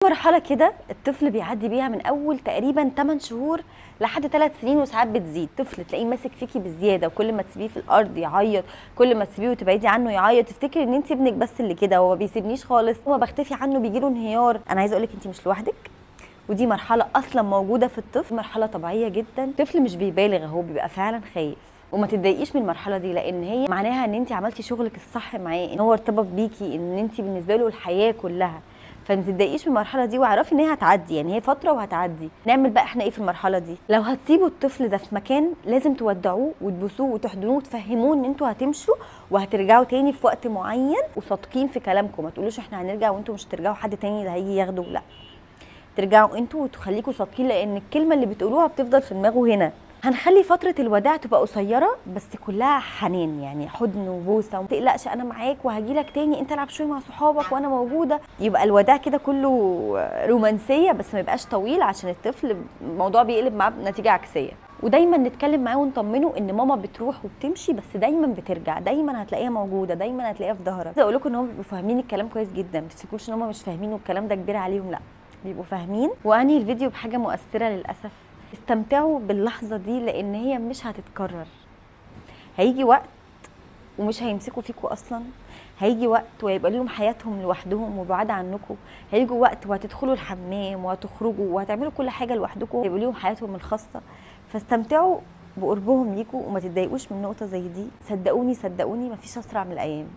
مرحلة كده الطفل بيعدي بيها من اول تقريبا 8 شهور لحد 3 سنين، وساعات بتزيد. طفل تلاقيه ماسك فيكي بالزيادة، وكل ما تسيبيه في الارض يعيط، كل ما تسيبيه وتبعدي عنه يعيط، تفتكري ان انت ابنك بس اللي كده، هو ما بيسيبنيش خالص، هو بختفي عنه بيجي له انهيار. انا عايزه اقول لك انت مش لوحدك، ودي مرحلة اصلا موجودة في الطفل، مرحلة طبيعية جدا. الطفل مش بيبالغ، هو بيبقى فعلا خايف، وما تتضايقيش من المرحلة دي، لان هي معناها ان انت عملتي شغلك الصح معاه، ان هو ارتبط بيكي، ان انت بالنسبة له الحياة كلها. فما تتضايقيش من المرحلة دي، واعرفي ان هي هتعدي، يعني هي فترة وهتعدي. نعمل بقى احنا ايه في المرحلة دي؟ لو هتسيبوا الطفل ده في مكان لازم تودعوه وتبوسوه وتحضنوه وتفهموه ان انتوا هتمشوا وهترجعوا تاني في وقت معين، وصادقين في كلامكم، ما تقولوش احنا هنرجع وانتوا مش هترجعوا، حد تاني اللي هيجي ياخده، لا، ترجعوا انتوا وتخليكوا صادقين، لان الكلمة اللي بتقولوها بتفضل في دماغه هنا. هنخلي فترة الوداع تبقى قصيرة بس كلها حنان، يعني حضن وبوسة، وما تقلقش أنا معاك وهجيلك تاني، أنت العب شوية مع صحابك وأنا موجودة. يبقى الوداع كده كله رومانسية، بس ما يبقاش طويل عشان الطفل الموضوع بيقلب معاه بنتيجة عكسية. ودايما نتكلم معاه ونطمنه ان ماما بتروح وبتمشي، بس دايما بترجع، دايما هتلاقيها موجودة، دايما هتلاقيها في ظهرك. عايزه اقول لكم ان هم بيبقوا فاهمين الكلام كويس جدا، ما تفتكروش ان هم مش فاهمين والكلام ده كبير عليهم، لا بيبقوا فاهمين. وانهي الفيديو بحاجة مؤثرة للاسف، استمتعوا باللحظة دي لأن هي مش هتتكرر. هيجي وقت ومش هيمسكوا فيكوا أصلا، هيجي وقت وهيبقى ليهم حياتهم لوحدهم وبعاد عنكم، هيجي وقت وهتدخلوا الحمام وهتخرجوا وهتعملوا كل حاجة لوحدكم، هيبقى ليهم حياتهم الخاصة. فاستمتعوا بقربهم ليكوا وما تتضايقوش من نقطة زي دي. صدقوني صدقوني مفيش أسرع من الأيام.